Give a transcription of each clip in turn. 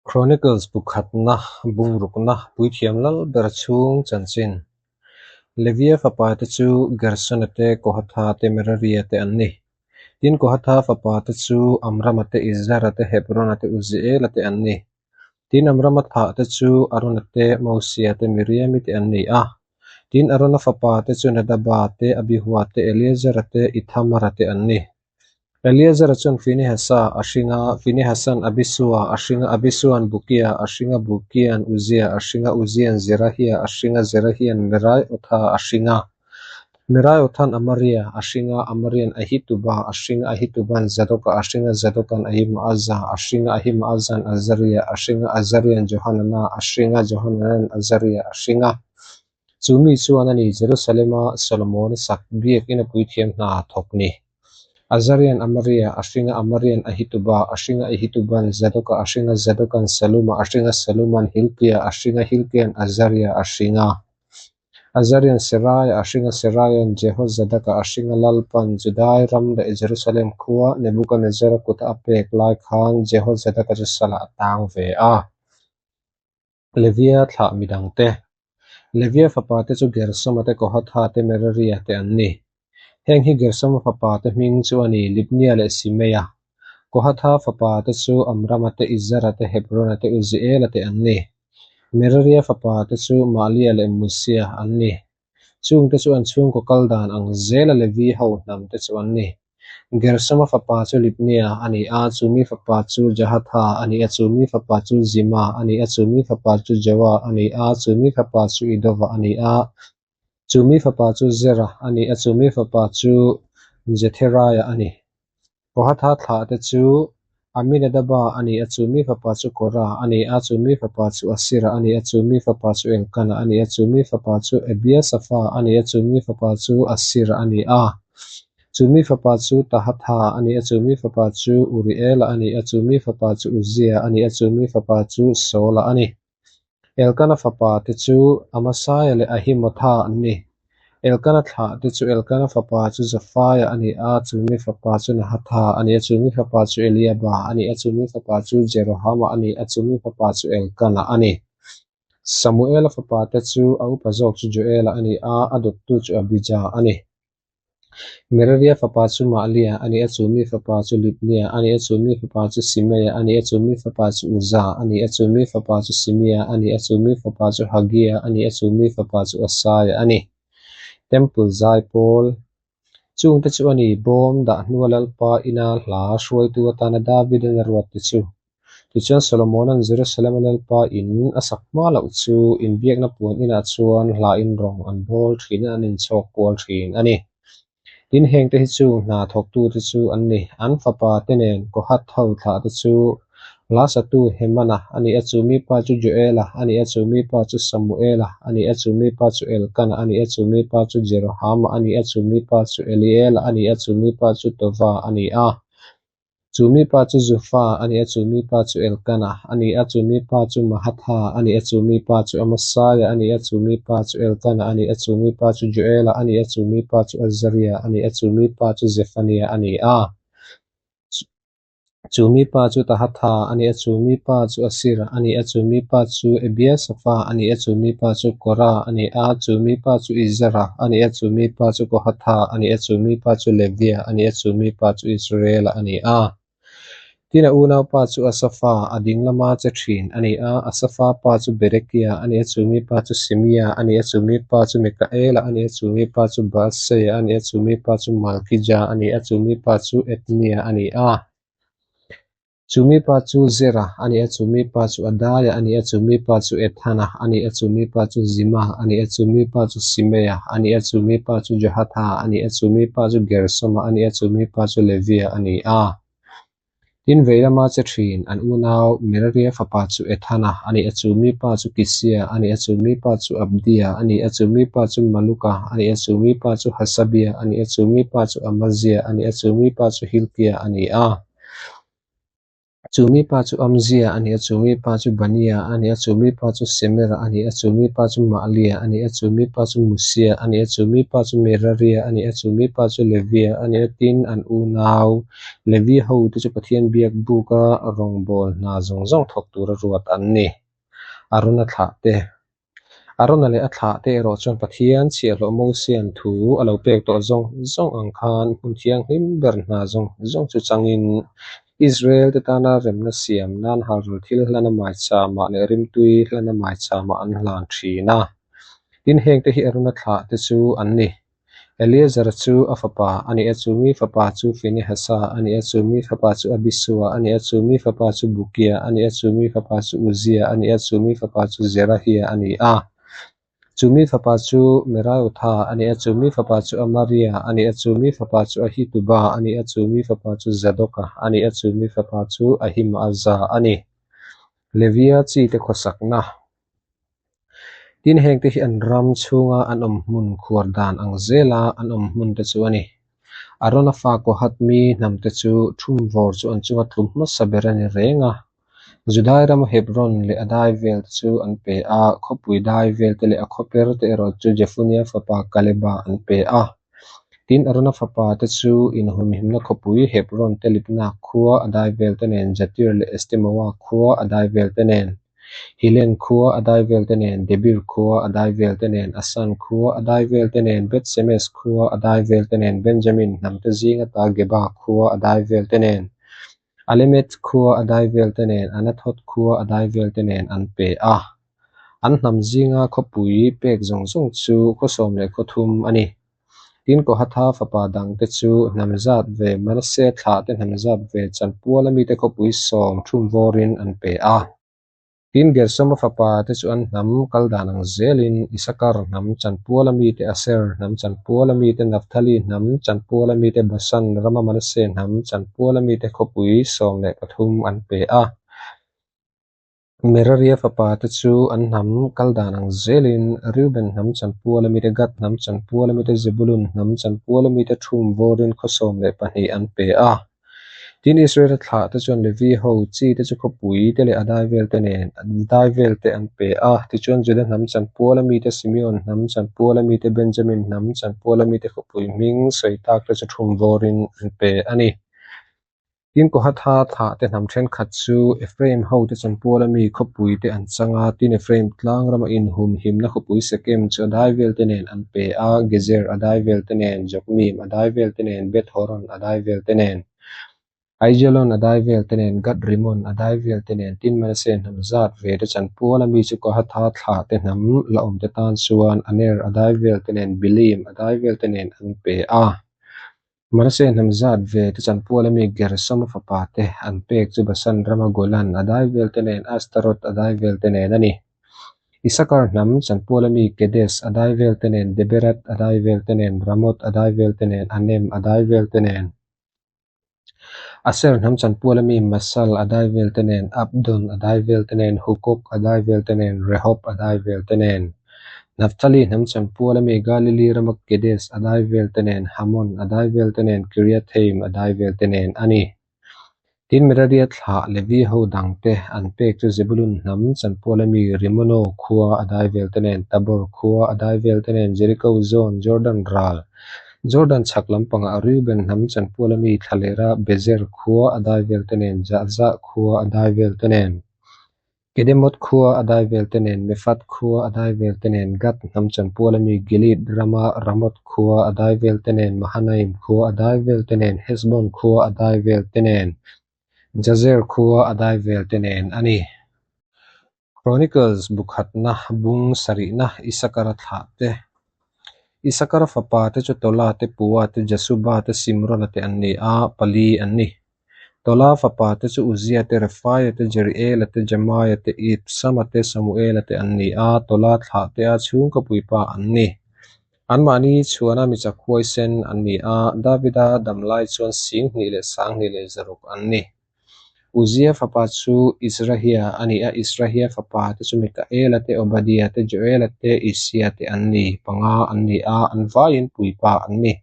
Chronicles bu khatna, bungrukna, puithiam lal ber chhung chanchin. Levia fapa te chu Gersona te, Kohatha te, Meraria te an ni. Tin, Kohatha fapa te chu Amrama te, Izhara te, Hebrona te, Uziela te an ni. Tin, Amrama thah te chu Arona te, Mosia te, Miriami te an ni a. Tin, Arona fapa te chu Nadaba te, Abihua te, Eleazara te, Ithamara te an ni. Eleazara chuan Finehasa a hring a, Finehasan Abisua a hring a, Abisuan Bukia a hring a, Bukian Uzia a hring a, Uzian Zerahia a hring a, Zerahian Meraiotha a hring a, Meraiothan Amaria a hring a, Amarian Ahituba a hring a, Ahituban Zadoka a hring a, Zadokan Ahimaaza a hring a, Ahimaazan Azaria a hring a, Azarian Johanana a hring a, Johananan Azaria a hring a. Chu mi chuan a ni Jerusalema Solomona sak biakina puithiam hna thawk ni. Azarian Amaria a hring a, Amarian Ahituba a hring a, Ahituban Zadoka a hring a, Zadokan Saluma a hring a, Saluman Hilkia a hring a, Hilkian Azaria a hring a. Azarian Seraia a hring a, Seraian Jehozadaka a hring a, Lalpan Judai ram leh Jerusalem khua Nebukanezara kuta a pek lai khan Jehozadaka chu salah a tang ve a. Levia thlah midangte. Levia fapa te chu Gersoma te, Kohatha te, Meraria te an ni. Heng hi Gersoma fapa te hming chu a ni, Libnia leh Simeia. Kohatha fapa te chu Amrama te, Izara te, Hebrona te, Uziela te an ni. Meraria fapa te chu Mahlia leh Musia an ni. Chungte chu an chhungkaw kal dan ang zela Levi ho hnam te chu an ni. Gersoma fapa chu Libnia a ni a, chumi fapa chu Jahatha a ni a, chumi fapa chu Zima a ni a, chumi fapa chu Joa a ni a, chumi fapa chu Idova a ni a, chumi fapa chu Zera a ni a, chumi fapa chu Jetheraia a ni. Kohatha thlah te chu Aminadaba a ni a, chu mi fapa chu Kora a ni a, chu mi fapa chu Asira a ni a, chu mi fapa chu Elkana a ni a, chu mi fapa chu Ebiasafa a ni a, chu mi fapa chu Asira a ni a, chu mi fapa chu Tahatha a ni a, chu mi fapa chu Uriela a ni a, chu mi fapa chu Uzia a ni a, chu mi fapa chu Saula a ni. Elkana fapa te chu Amasaia leh Ahimotha an ni. Elkana thlah te chu Elkana fapa chu Zofaia a ni a, chumi fapa chu Nahatha a ni a, chumi fapa chu Eliaba a ni a, chumi fapa chu Jerohama a ni a, chumi fapa chu Elkana a ni. Samuela fapa te chu a upa zawk chu Joela a ni a, a dawttu chu Abija a ni. Meraria fapa chu Mahlia a ni a, chu mi fapa chu Libnia a ni a, chu mi fapa chu Simeia a ni a, chu mi fapa chu Uza a ni a, chu mi fapa chu Simia a ni a, chu mi fapa chu Hagia a ni a, chu mi fapa chu Asaia a ni. Temple Zaipawl Chungte chu a ni, Bawm dah hnua Lalpa ina hla hruaitu atana Davidan a ruat te chu. Tichuan Solomona'n Jerusalem-a Lalpa in a sak hma loh chu inbiakna puan inah chuan hla in rawng an bawl thin a, an inchhawk kual thin a ni. Tin, hengte hi chu hna thawktute chu an ni. An fapa te nen Kohath ho thlah te chu hla satu Hemana a ni a, chu mi pa chu Joela a ni a, chu mi pa chu Samuela a ni a, chu mi pa chu Elkana a ni a, chu mi pa chu Jerohama a ni a, chu mi pa chu Eliela a ni a, chu mi pa chu Tova a ni a. Chu mi pa chu Zufa a ni a, chu mi pa chu Elkana a ni a, chu mi pa chu Mahatha a ni a, chu mi pa chu Amasaia a ni a, chu mi pa chu Elkana a ni a, chu mi pa chu Joela a ni a, chu mi pa chu Azaria a ni a, chu mi pa chu Zephania a ni a. Chu mi pa chu Tahatha a ni a, chu mi pa chu Asira a ni a, chu mi pa chu Ebiasafa a ni a, chu mi pa chu Kora a ni a, chu mi pa chu Izara a ni a, chu mi pa chu Kohatha a ni a, chu mi pa chu Levia a ni a, chu mi pa chu Israela a ni a. Tin, a unaupa chu Asafa, a ding lama che thin a ni a, Asafa pa chu Berekia a ni a, chu mi pa chu Simia a ni a, chu mi pa chu Mikaela a ni a, chu mi pa chu Baaseia a ni a, chu mi pa chu Malkija a ni a, chu mi pa chu Etnia a ni a. Chu mi pa chu Zera a ni a, chu mi pa chu Adaia a ni a, chu mi pa chu Ethana a ni a, chu mi pa chu Zima a ni a, chu mi pa chu Simeia a ni a, chu mi pa chu Johatha a ni a, chu mi pa chu Gersoma a ni a, chu mi pa chu Levia a ni a. Tin, vei lama che thin an unau Meraria fapa chu Ethana a ni a, chu mi pa chu Kisia a ni a, chu mi pa chu Abdia a ni a, chu mi pa chu Maluka a ni a, chu mi pa chu Hasabia a ni a, chu mi pa chu Amazia a ni a, chu mi pa chu Hilkia a ni a. Chu mi pa chu Amzia a ni a, chu mi pa chu Bania a ni a, chu mi pa chu Semera a ni a, chu mi pa chu Mahlia a ni a, chu mi pa chu Musia a ni a, chu mi pa chu Meraria a ni a, chu mi pa chu Levia a ni a, tin, an unau Levi hote chu Pathian biak buka rawngbâwl hna zawng zawng thawk tura ruat an ni. Arona thlah te. Arona leh a thlah te erawh chuan Pathian chhiahhlawh Mosia'n thu a lo pek tawh zawng zawng ang khan hmun thianghlim ber hna zawng zawng chu changin Israel te tana remna siam nan halral thil hlana maichama leh rimtui hlana maichama an hlan thin a. Tin, hengte hi Arona thlah te chu an ni. Eleazar chu a fapa a ni a, chu mi fapa chu Finehasa a ni a, chu mi fapa chu Abisua a ni a, chu mi fapa chu Bukia a ni a, chu mi fapa chu Uzia a ni a, chu mi fapa chu Zerahia a ni a, chu mi fapa chu Meraiotha a ni a, chu mi fapa chu Amaria a ni a, chu mi fapa chu Ahituba a ni a, chu mi fapa chu Zadoka a ni a, chu mi fapa chu Ahimaaza a ni. Levia chite khawsakna. Tin, hengte hi an ram chhunga an awm hmun khuar dan ang zela an awm hmun te chu a ni. Arona fa Kohath mi hnamte chu thumvawr chu an chunga tlum hmasa ber a ni reng a. Judai rama Hebron leh a dai vel te chu an pe a, khawpui dai vel te leh a khawper te erawh chu Jefunia fapa Kaleba an pe a. Tin, Arona fapa te chu inhumhimna khawpui Hebron te Libna khua a dai vel te nen, Jatir leh Estemoa khua a dai vel te nen, Hilen khua a dai vel te nen, Debir khua a dai vel te nen, Asan khua a dai vel te nen, Beth Semes khua a dai vel te nen, Benjamin hnamte zing ata Geba khua a dai vel te nen, Alemeth khua a dai vel te nen, Anathoth khua a dai vel te nen an pe a. An hnam zinga khawpui pek zawng zawng chu khaw sawm leh khaw thum a ni. Tin, Kohatha fapa dangte chu hnam zat ve, Manasseh thlahte hnam zat ve, Chanpuala mite khawpui sawm thum vawrin an pe a. Tin, Gersoma fapa te chu an hnam kal dan ang zelin Isakar hnam Chanpuala mite Aser hnam Chanpuala mite Naphtali hnam Chanpuala mite Basan rama Manasseh hnam Chanpuala mite khawpui 13 an pe a. Meraria fapa te chu an hnam kal dan ang zelin Reuben hnam Chanpuala mite Gad hnam Chanpuala mite Zebulun hnam Chanpuala mite thum vawrin khaw 12 an pe a. Tin, Israela thlah te chuan Levi ho chi te chu khawpui te leh a dai vel te nen a dai vel te an pe a. Tichuan, Juda hnam chanpuala mite, Simeon hnam chanpuala mite, Benjamin hnam chanpuala mite khawpui hming sawi tak te chu thum vawrin an pe a ni. Tin, Kohatha thlah te hnam thenkhat chu Ephraim ho te chanpuala mi khawpui te an chang a. Tin, Ephraim tlang rama inhumhimna khawpui Sekem chu a dai vel te nen an pe a, Gezer a dai vel te nen, Jokmim a dai vel te nen, Beth Horon a dai vel te nen, Aijalon a dai vel te nen, Gad Rimon a dai vel te nen, tin Manasseh hnam zat ve te chanpuala mi chu Kohatha thlah te hnam la awm te tan chuan Aner a dai vel te nen, Bilim a dai vel te nen an pe a. Manasseh hnam zat ve te chanpuala mi Gersoma fapa te an pek chu Basan rama Golan a dai vel te nen, Ashtaroth a dai vel te nen a ni. Isakar hnam chanpuala mi Kedes a dai vel te nen, Deberath a dai vel te nen, Ramoth a dai vel te nen, Anem a dai vel te nen, Aser hnam chanpuala mi Masal a dai vel te nen, Abdon a dai vel te nen, Hukok a dai vel te nen, Rehob a dai vel te nen, Naphtali hnam chanpuala mi Galili rama Kedes a dai vel te nen, Hamon a dai vel te nen, Kiriathaim a dai vel te nen a ni. Tin, Meraria thlah Levi ho dangte an pek chu Zebulun hnam chanpuala mi Rimono khua a dai vel te nen, Tabor khua a dai vel te nen, Jeriko zawn Jordan ral, Jordan chhak lampangah Reuben hnam chanpuala mi thlalera Bezer khua a dai vel te nen, Jahzah khua a dai vel te nen, Kedemoth khua a dai vel te nen, Mephath khua a dai vel te nen, Gad hnam chanpuala mi Gilead rama Ramoth khua a dai vel te nen, Mahanaim khua a dai vel te nen, Heshbon khua a dai vel te nen, Jazer khua a dai vel te nen a ni. Chronicles bu khatna bung sarihna Isakara thlah te. Isakara fapa te chu Tola te, Pua te, Jasuba te, Simrona te an ni a, pali an ni. Tola fapa te chu Uzia te, Refaia te, Jeriela te, Jemaia te, Ibsama te, Samuela te an ni a, Tola thlah te a chhungkaw puipa an ni. Anmahni chhuana mi chak huaisen an ni a, Davida dam lai chuan 20 leh 260 an ni. Uzia fapa chu Izrahia a ni a, Izrahia fapa te chu Mikaela te, Obadia te, Joela te, Isia te an ni, panga an ni a, an vaiin puipa an ni.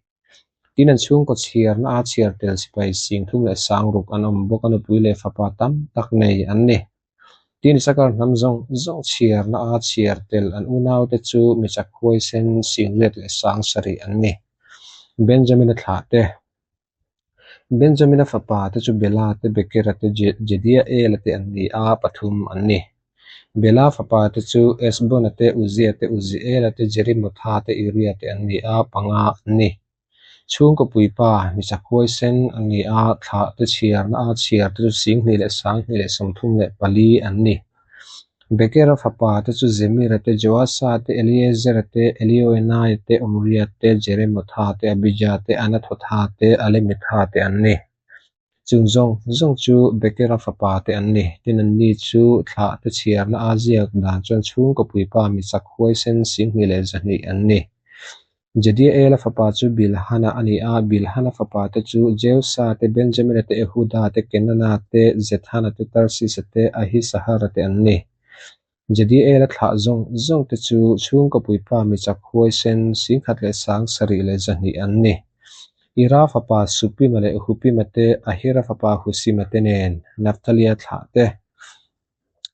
Tin, an chhungkaw chhiarna a chhiar tel sipai 3000 an awm bawk a, nupui leh fapa tam tak nei an ni. Tin, Isakar hnam zawng zawng chhiarna a chhiar tel an unaute chu mi chak huaisen 8,700 an ni. Benjamina thlah te. Benjamina fapa te chu Bela te, Bekera te, Jediaela te an ni a, pathum an ni. Bela fapa te chu Esbona te, Uzia te, Uziela te, Jerimotha te, Uria te an ni a, panga an ni. Chhungkaw puipa, mi chak huaisen an ni a, thlah te chhiarna a chhiar te chu 22,234 an ni. Bekera fapa te chu Zemira te, Joasa te, Eliezera te, Elioenaia te, Omria te, Jeremotha te, Abija te, Anathotha te, Alemetha te an ni. Chung zawng zawng chu Bekera fapa te an ni. Tin, anni chu thlah te chhiarna a ziak dan chuan chhungkaw puipa mi chak huaisen 21,200 an ni. Jediaela fapa chu Bilhana a ni a, Bilhana fapa te chu Jeusa te, Benjamina te, Ehuda te, Kenana te, Zethana te, Tarsisa te, Ahisahara te an ni. Jediaela thlah zawng zawng te chu chhungkaw puipa mi chak huaisen 17,200 an ni. Ira fapa Supima leh Hupima te, Ahira fapa Husima te nen Naphtalia thlah te.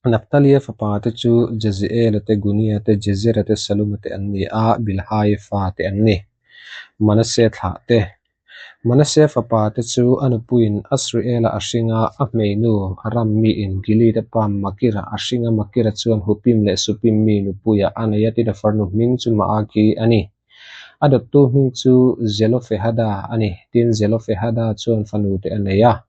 Naphtalia fapa te chu Jaziela te, Gunia te, Jezera te, Saluma te an ni a, Bilhai fa te an ni. Manase thlah te. Manase fapa te chu a nupuiin Asriela a hring a, a hmeinu Aram miin Gilead-a pa Makira a hring a, Makira chuan Hupim leh Supim mi nupuiah a nei a, tin a farnu hming chu Maaki a ni. A dawttu hming chu Zelofehada a ni, tin Zelofehada chuan fanu te a nei a.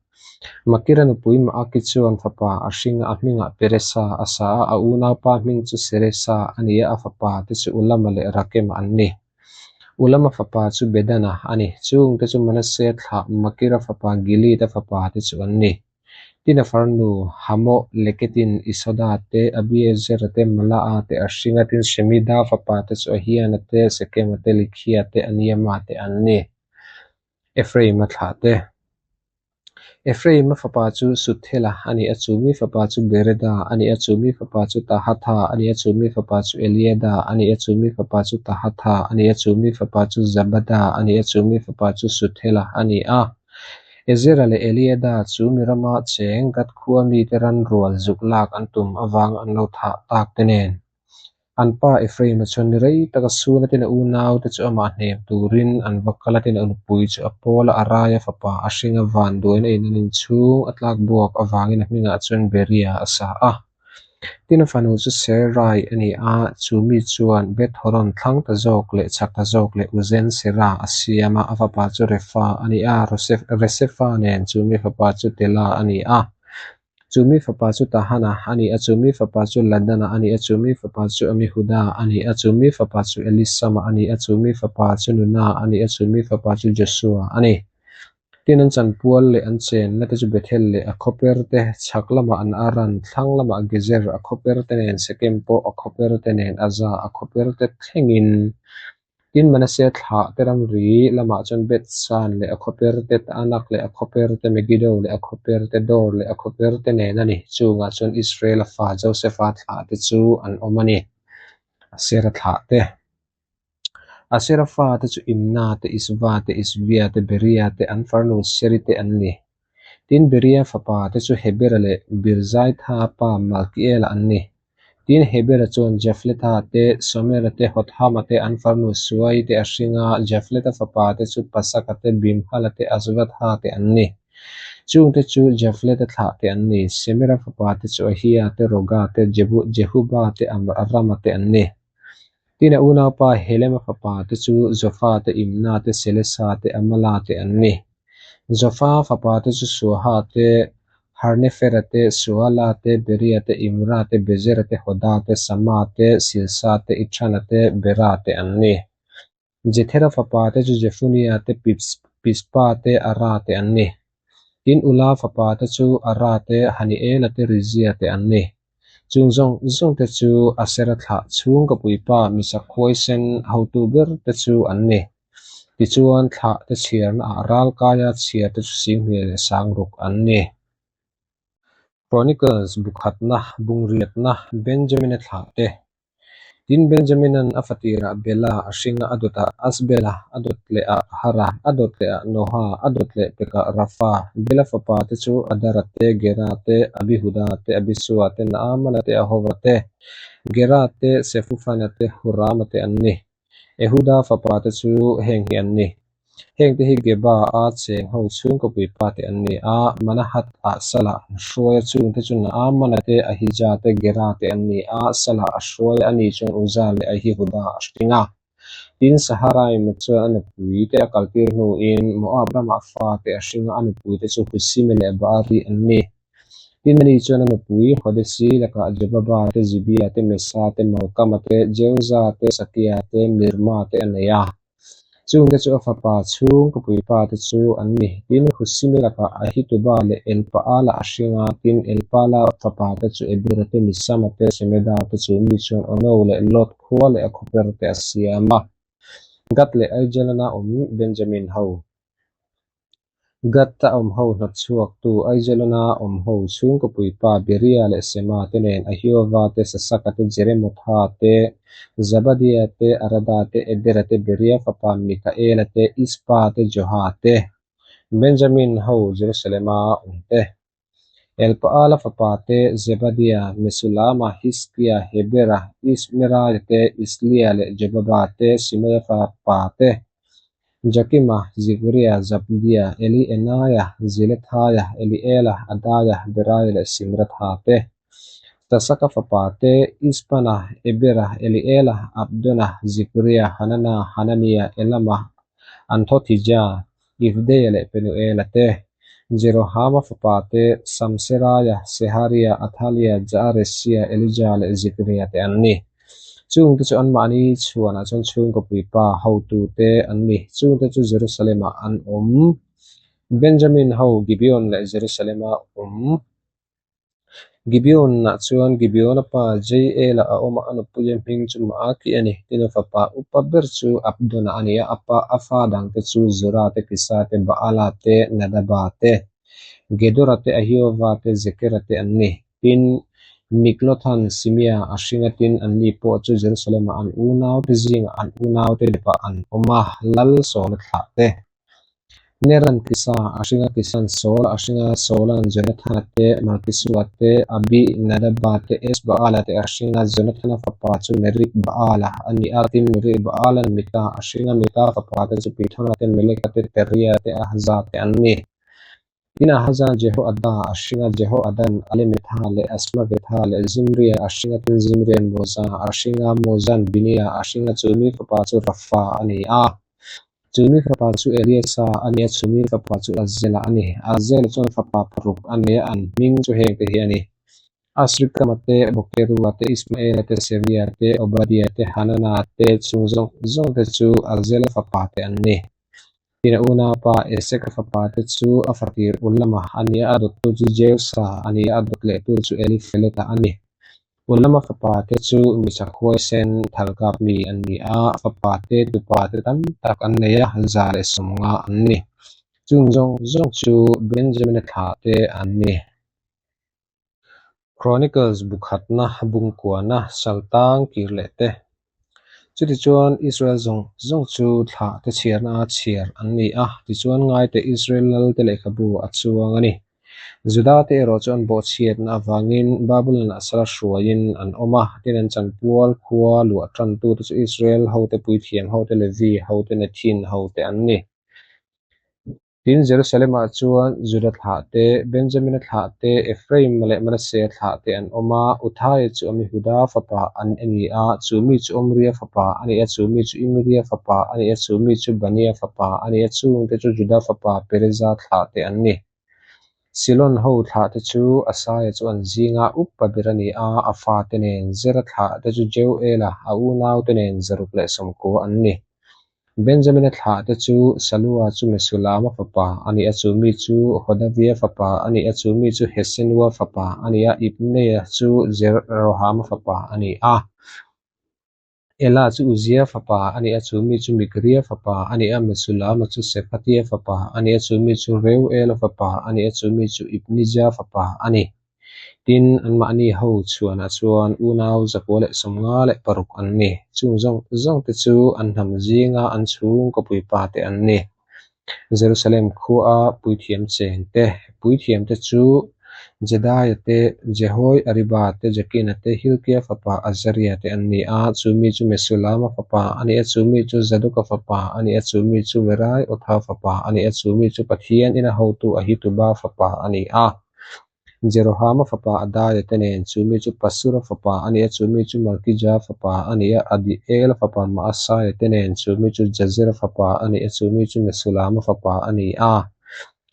Makira nupui Maaki chuan fapa a hring a, a hmingah Peresa a sa a, a unaupa hming chu Seresa a ni a, a fapa te chu Ulama leh Rakema an ni. Ulama fapa chu Bedana a ni. Chungte chu Manase thlah Makira fapa Gilead-a fapa te chu an ni. Tin a farnu Hamo Leketin Isoda te, Abiezera te, Mala'a te a hring a, tin Shemida fapa te chu Ahiana te, Sekema te, Likhia te, Aniama te an ni. Ephraim-a thlah te. Ephraim-a fapa chu Suthela a ni a, chumi fapa chu Bereda a ni a, chumi fapa chu Tahatha a ni a, chumi fapa chu Eliada a ni a, chumi fapa chu Tahatha a ni a, chumi fapa chu Zabada a ni a, chumi fapa chu Suthela a ni a. Ezera leh Eliada chu mi rama cheng Gath khua mite ran rual zuk lak an tum avang an lo thah tak te nen. An pa Ephraim-a chuan ni rei taka suna tin a unaute chu amah hnem turin an va kal a, tin a nupui chu a pawl a, a raia fapa a hring a, vanduaina in an inchhung a tlak buak avangin a hmingah chuan Beria a sa a. Tin a fanu chu Serai a ni a, chu mi chuan Beth-horon thlang ta zawk leh chak ta zawk leh Uzen Sera a siam a, a fapa chu Refa a ni a, Resefa nen chu mi fapa chu Tela a ni a. Chu mi fapa chu Tahana a ni a, chu mi fapa chu Ladana a ni a, chu mi fapa chu Amihuda a ni a, chu mi fapa chu Elisama a ni a, chu mi fapa chu Nuna a ni a, chu mi fapa chu Josua a ni. Tin an chanpual leh an chenna te chu Bethel leh a khawper te, chhak lamah an Aran, thlang lamah Gezer a khawper te nen, Sekem pawh a khawper te nen, Aza a khawper te thlengin. Tin, Manase thlah te ramri lamah chuan Bethsan leh a khawper te, Taanak leh a khawper te, Megiddo leh a khawper te, Dor leh a khawper te nen a ni. Chungah chuan Israela fa Josefa thlah te chu an awm a ni. Asera thlah te. Asera fa te chu Imna te, Isva te, Isvia te, Beria te, an farnu Seri te an ni. Tin, Beria fapa te chu Hebera leh Birzaitha pa Malkiela an ni. Tin, Hebera chuan Jafletha te, Somera te, Hothama te, an farnu Suai te a hring a, Jafleta fapa te chu Pasaka te, Bimhala te, Azvatha te an ni. Chungte chu Jafleta thlah te an ni. Semera fapa te chu Ahia te, Roga te, Jehuba te, Arama te an ni. Tin, a unaupa Helema fapa te chu Zofa te, Imna te, Selesa te, Amala te an ni. Zofa fapa te chu Suaha te, Harnefera te, Suala te, Beria te, Imra te, Bezera te, Hoda te, Sama te, Silsa te, Ithana te, Bera te an ni. Jethera fapa te chu Jefunia te, Pispa te, Ara te an ni. Tin, Ula fapa te chu Ara te, Haniela te, Rizia te an ni. Chung zawng zawng te chu Asera thlah chhung ka puipa Misak huaisen hotu ber te chu an ni. Tichuan, thlah te chhiarna ah ral kaia chhiar te chu 26,000 an ni. Chronicles bu khatna, bungriatna, Benjamina thlah te. Tin, Benjaminan a fatirah Bela a hring a, a dawtah Asbela, a dawt lehah Ahara, a dawt lehah Noha, a dawt leh pekah Rafa. Bela fapa te chu Adara te, Gera te, Abihuda te, Abisua te, Naamana te, Ahova te, Gera te, Sefufana te, Hurama te an ni. Ehuda fapa te chu heng hi an ni. Hengte hi Geba-a cheng ho chhungkaw puipa te an ni a, Manahat-ah Salah an hruai a, chungte chu Naamana te, Ahija te, Gera te an ni a, Salah a hruai a, ani chuan Uza leh Ahihuda a hring a. Tin, Saharaima chuan a nupui te a kaltir hnuin Moab ramah fate a hring a, a nupui te chu Husime leh Baari an ni. Tin, ani chuan a nupui Hodesi lakah Jobaba te, Zibia te, Mesa te, Malkama te, Jeuza te, Sakia te, Mirma te a nei a. Chungte chu a fapa chhung ka puipa te chu an ni. Tin, Husime lakah Ahituba leh Elpaala a hring a, tin, Elpaala fapa te chu Ebera te, Misama te, Semeda te chu mi chuan Ono leh Lot khua leh a khawper te a siam a. Gath leh Aijalona awm Benjamin ho. Gath-a awm ho hnawtchhuaktu Aijalona awm ho chhungkaw puipa Beria leh Sema te nen Ahiova te, Sasaka te, Jeremotha te, Zabadia te, Arada te, Edera te, Beria fapa Mikaela te, Ispa te, Joha te, Benjamin ho Jerusalema awm te, Elpaala fapa te, Zebadia, Mesulama, Hiskia, Hebera, Ismeraia te, Islia leh Jobaba te, Simeia fapa te, Jakima, Zikria, Zabdia, Elienaia, Zilethaia, Eliela, Adaia, Beraia leh Simratha te, Sasaka fapa te, Ispana, Ebera, Eliela, Abdona, Zikria, Hanana, Hanania, Elama, Anthothija, Ifdeia leh Penuela te, Jerohama fapa te, Samseraia, Seharia, Athalia, Jaaresia, Elija leh Zikria te an ni. Chungte chu anmahni chhuanah chuan chhungkaw puipa hotute an ni. Chungte chu Jerusalem-ah an awm. Benjamin ho Gibeon leh Jerusalem-a awm. Gibeon-ah chuan Gibeon-a pa Jeiel-a a awm a, a nupuia hming chu Maaki a ni. Tin, a fapa upa ber chu Abdon-a a ni a, a pa a fa dangte chu Zura te, Kisa te, Baala te, Nadaba te, Gedora te, Ahiova te, Zekera te an ni. Tin, Miklothan Simea a hring a, tin, anni pawh chu Jerusalem-ah an unaute zingah an unaute depah an awm a, Lal Sawla thlah te. Neran Kisa a hring a, Kisan Saul a hring a, Saulan Jonathana te, Malkisua te, Abinadaba te, Esbaala te a hring a, Jonathana fapa chu Merib-baala a ni a, tin Merib-baalan Mika a hring a, Mika fapa te chu Pithona te, Meleka te, Teria te, Ahaza te an ni. Tin Ahaza Jehoada a hring a, Jehoadan Alemetha leh Asmavetha leh Zimria a hring a, tin Zimrian Moza a hring a, Mozan Binia a hring a, chumi fapa chu Rafa a ni a. Chumi fapa chu Eliasa a ni a, chumi fapa chu Azela a ni. Azela chuan fapa paruk a nei a, an hming chu hengte hi a ni, Asrikama te, Bokerua te, Ismaela te, Seria te, Obadia te, Hanana te, chung zawng zawngte chu Azela fapa te an ni. Tin a unaupa Eseka fapa te chu a fatir Ulama a ni a, a dawttu chu Jeusa a ni a, a dawt lehtu chu Elifeleta a ni. Ulama fapa te chu michak huaisen thalkap mi an ni a, fapa te tupa te tam tak an nei a, 150 an ni. Chung zawng zawng chu Benjamina thlah te an ni. Chronicles bu khatna bungkuana saltang kir leh te. Chutichuan Israel zawng zawng chu thlah te chhiarna a chhiar an ni a, tichuan ngaite Israel lal te lehkhabu a chuang a ni. Juda te erawh chu an bawhchhiatna avangin Babylon-ah sala hruaiin an awm a, tin an chanpual khua luah tantute chu Israel hote puithiam hote Levi hote Nethin hote an ni. Tin, Jerusalem-ah chuan Juda thlah te, Benjamina thlah te, Ephraim-a leh Manasseh-a thlah te an awm a. Uthaia chu Amihuda fapa an ni a, chu mi chu Omria fapa a ni a, chu mi chu Imria fapa a ni a, chu mi chu Bania fapa a ni a, chungte chu Juda fapa Pereza thlah te an ni. Silon ho thlah te chu Asaia chu an zinga upa ber a ni a, a fate nen Zera thlah te chu Jeuela, a unaute nen 190 an ni. Benjamina thlah te chu Salua chu Mesulama fapa a ni a, chu mi chu Hodavia fapa a ni a, chu mi chu Hesenua fapa a ni a, Ibneia chu Jerohama fapa a ni a. Ela chu Uzia fapa a ni a, chu mi chu Mikria fapa a ni a, Mesulama chu Sephatia fapa a ni a, chu mi chu Reuela fapa a ni a, chu mi chu Ibnija fapa a ni. Tin, anmahni ho chhuanah chuan unau 956 an ni. Chung zawng zawngte chu an hnam zinga an chhungkaw puipate an ni. Jerusalem khuaa puithiam chengte, puithiamte chu Jedaia te, Jehoiariba te, Jakina te, Hilkia fapa Azaria te an ni a, chu mi chu Mesulama fapa a ni a, chu mi chu Zadoka fapa a ni a, chu mi chu Meraiotha fapa a ni a, chu mi chu Pathian ina hotu Ahituba fapa a ni a. Jerohama fapa Adaia te nen, chu mi chu Pasura fapa a ni a, chu mi chu Malkija fapa a ni a, Adiela fapa Maasaia te nen, chu mi chu Jazera fapa a ni a, chu mi chu Mesulama fapa a ni a,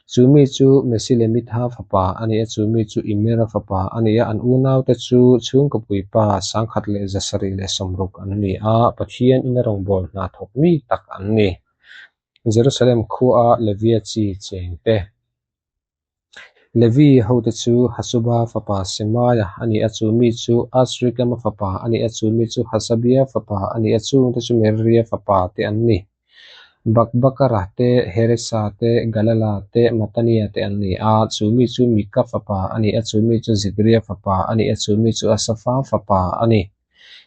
chu mi chu Mesilemitha fapa a ni a, chu mi chu Imera fapa a ni a, an unaute chu chhungkapuipa 1760 an ni a, Pathian ina rawngbâwl hna thawk mi tak an ni. Jerusalem khuaa Levia chi chengte. Levi hote chu Hasuba fapa Semaia a ni a, chu mi chu Azrikama fapa a ni a, chu mi chu Hasabia fapa a ni a, chungte chu Meraria fapa te an ni. Bakbakara te, Heresa te, Galala te, Matania te an ni a, chu mi chu Mika fapa a ni a, chu mi chu Zikria fapa a ni a, chu mi chu Asafa fapa a ni.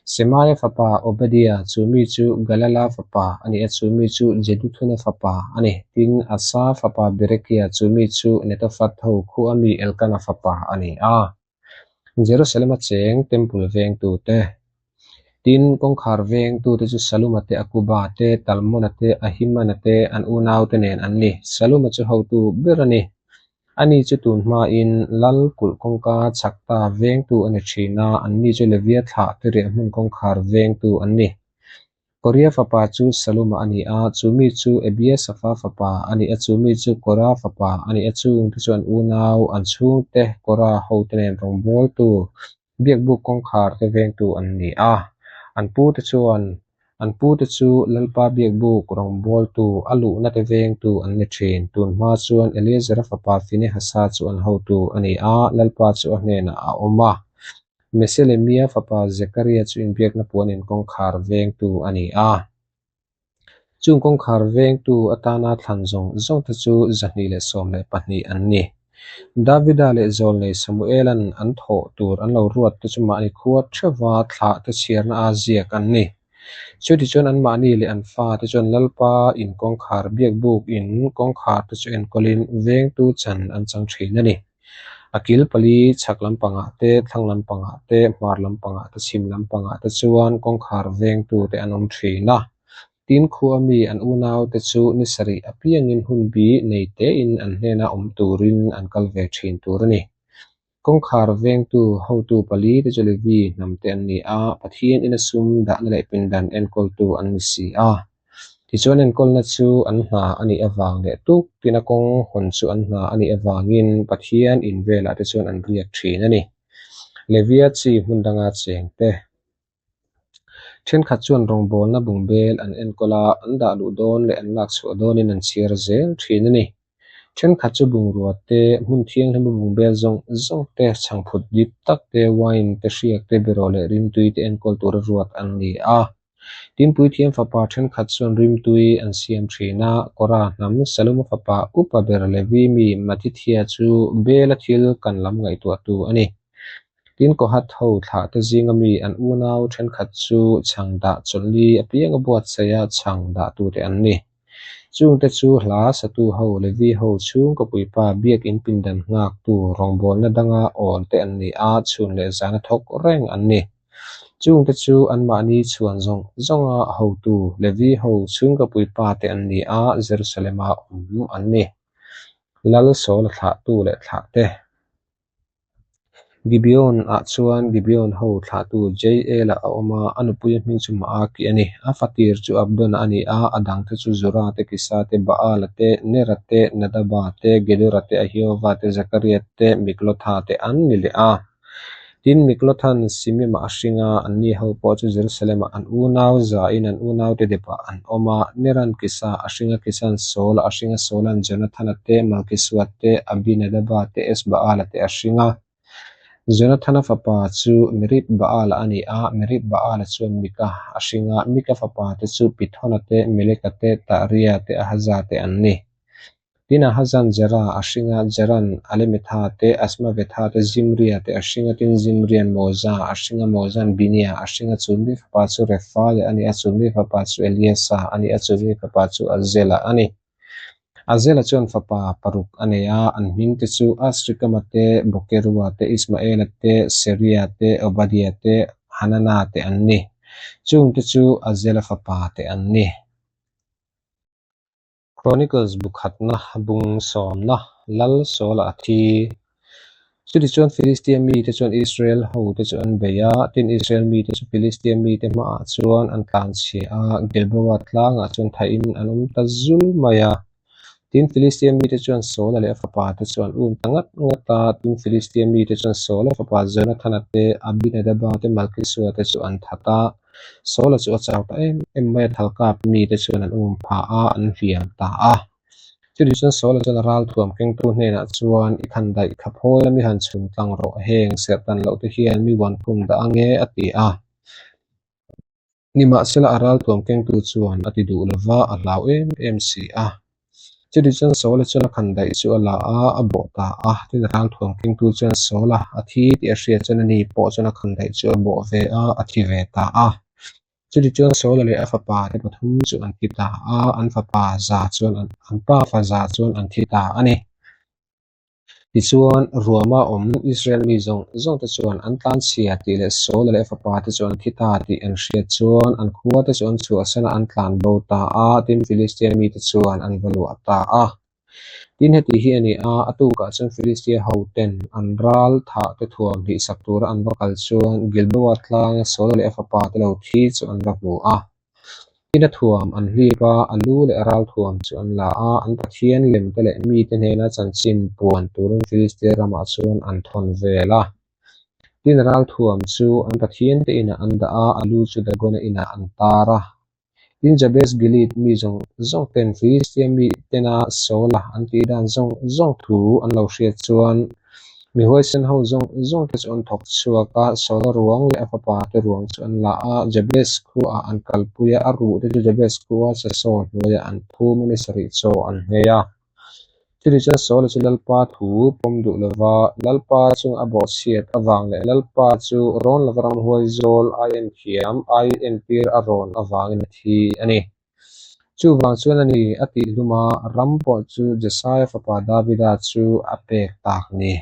Semaia fapa Obadia, chu mi chu Galala fapa a ni a, chu mi chu Jeduthuna fapa a ni. Tin, Asa fapa Berekia, chu mi chu Netophat ho khua mi Elkana fapa a ni a. Jerusalema cheng Temple vengtute. Tin, kawngkhar vengtute chu Saluma te, Akuba te, Talmona te, Ahimana te, an unaute nen an ni. Saluma chu hotu ber a ni. Ani chu tun hmain Lal kulh kawngka chhak ta vengtu a ni thin a, anni chu Levia thlah te riahhmun kawngkhar vengtu an ni. Korea fapa chu Saluma a ni a, chu mi chu Ebiasafa fapa a ni a, chu mi chu Kora fapa a ni a, chungte chu an unau, an chhungte Kora hote nen rawngbawltu Biakbuk kawngkhar te vengtu an ni a, an pute chuan an pute chu Lalpa biakbuk rawngbawltu a luhna te vengtu an ni thin. Tun hma chuan Eleazara fapa Finehasa chu an hotu a ni a, Lalpa chu a hnenah a awm a. Meselemia fapa Zekaria chu inbiakna puanin kawngkhar vengtu a ni a. Chung kawngkhar vengtu atana thlan zawng zawngte chu 212 an ni. Davida leh Zawlnei Samuela'n an thawh tur an lo ruat te chu mahni khua theuha thlah te chhiarna a ziak an ni. Chutichuan anmahni leh an fate chuan Lalpa in kawngkhar biakbuk in kawngkhar te chu enkawlin vengtu chan an chang thin a ni. A kil pali chhak lampangah te, thlang lampangah te, hmar lampangah te, chhim lampangah te chuan kawngkhar vengtute an awm thin a. Tin khua mi an unaute chu ni sarih apiangin hun bi nei tein an hnena awm turin an kal ve thin tur a ni. Kawngkhar vengtu hotu pali te chu Levi hnamte an ni a, Pathian ina sum dahna leh pindan enkawltu an ni si a. Tichuan enkawlna chu an hna a nih avang leh tuk tina kawng hawn chu an hna a nih avangin Pathian in velah te chuan an riak thin a ni. Levia chi hmun danga chengte Thenkhat chuan rawngbawlna bungbel an enkawl a, an dah luh dawn leh an lak chhuah dawnin an chhiar zel thin a ni. Thenkhat chu bungrua te, hmun thianghlima bungbel zawng zawng te, chhangphut dip tak te, wine te, hriak te, beraw leh rimtui te enkawl tura ruat an ni a. Tin, Puithiam fapa thenkhat chuan rimtui an siam thin a, Kora hnam Saluma fapa upa ber Levi mi Matithia chu Bela thil kan lam ngaihtuahtu a ni. Tin, Kohath ho thlahte zinga mi an unau thenkhat chu chhang dah chawlhli apianga buatsaia chhang dahtute an ni. Chungte chu hla satu ho, Levi ho chhungkaw puipa, biakin pindan nghaktu, rawngbawlna danga awl te an ni a, chhun leh zana thawk reng an ni. Chungte chu anmahni chhuan zawng zawnga hotu, Levi ho chhungkaw puipa te an ni a, Jerusalema awm an ni. Lal Saula thlahtu leh thlahte. Gibeon-ah chuan Gibeon ho thlahtu Jeiel-a a awm a, a nupuia hming chu Maaki a ni. A fatir chu Abdon-a a ni a, a dangte chu Zura te, Kisa te, Baala te, Nera te, Nadaba te, Gedora te, Ahiova te, Zakaria te, Miklotha te an ni leh a. Tin, Miklothan Simima a hring a, anni ho pawh chu Jerusalem-ah an unau zain an unaute depah an awm a. Neran Kisa a hring a, Kisan Saula a hring a, Saula'n Jonathana te, Malkisua te, Abinadaba te, Esbaala te a hring a. Jonathana fapa chu Merib-baala a ni a, Merib-baala chuan Mika a hring a, Mika fapa te chu Pithona te, Meleka te, Taria te, Ahaza te an ni. Tin, Ahazan Zera a hring a, Zeran Alemetha te, Asmavetha te, Zimria te a hring a, tin, Zimrian Moza a hring a, Mozan Binia a hring a, chumi fapa chu Refaia a ni a, chumi fapa chu Eliasa a ni a, chumi fapa chu Azela a ni. Azela chuan fapa paruk a nei a, an hming te chu Asrikama te, Bokerua te, Ismaela te, Seria te, Obadia te, Hanana te an ni. Chungte chu Azela fapa te an ni. Chronicles bu khatna bung sawmna Lal Saula a thi. Chutichuan Filistia mite chuan Israel hote chu an bei a, tin Israel mite chu Filistia mite hmaah chuan an tlanchhia a, Gilboa tlangah chuan thaihin an awm ta zul mai a. Tin Filistia mite chuan Saula leh a fapa te chu an um ta ngat ngat a, tin Filistia mite chuan Saula fapa Jonathana te, Abinadaba te, Malkisua te chu an that a. Saula chu a chau ta em em mai a, thalkap mite chuan an um phah a, an hliam ta a. Chutih chuan Saula chuan a ralthuam kengtu hnenah chuan, I khan daih kha phawi la mi han chhun tlang rawh, heng serhtan loh te hian mi uan khum dah ange, a ti a. Nimahsela a ralthuam kengtu chuan a ti duh lova, a hlau em em si a. Chutih chuan Saula chuan a khan daih chu a la a, a bawh ta a. Tin ralthuam kengtu chuan Saula a thi tih a hriat chuan ani pawh chuan a khan daih chu a bawh ve a, a thi ve ta a. Chutih chuan Saula leh a fapa te pathum chu an thi ta a, an fapa za chuan an pa fa za chuan an thi ta a ni. Tichuan, ruama awm Israel mi zawng zawng te chuan an tlanchhia tih leh Saula leh a fapa te chu an thi ta tih an hriat chuan an khua te chu an chhuahsan a, an tlan bo ta a, tin Filistia mite chuan an va luah ta a. Tin heti hi a ni a, a tukah chuan Filistia hoten an ral thah te thuam hlihsak tura an va kal chuan Gilboa tlanga Saula leh a fapa te lo thi chu an va hmu a. Tin a thuam an hlip a, a lu leh a ral thuam chu an la a, an Pathian lem te leh mite hnena chanchin puan turin Filistia ramah chuan an thawn vel a. Tin a ral thuam chu an Pathian te inah an dah a, a lu chu Dagona inah an tar a. Tin Jabes Gilead mi zawng zawng ten Filistia mi tena Saula an tih dan zawng zawng thu an lo hriat chuan Mi huaisen ho zawng zawng te chu an thawk chhuak a, Saula ruang leh a fapa te ruang chu an la a, Jabes khuaah an kalpui a, a ruh te chu Jabes khua Sasaw hnuaiah an phum a ni sarih chaw an nghei a. Chutih chuan Saula chu Lalpa thu pawm duh lova, Lalpa chunga a bawhchhiat avang leh Lalpa chu rawn lova ramhuai zawl ai enthiam, ai entir a rawn avangin a thi a ni. Chuvang chuan a ni, a tih hlum a, ram pawh chu Jesaia fapa Davida chu a pek tak ni.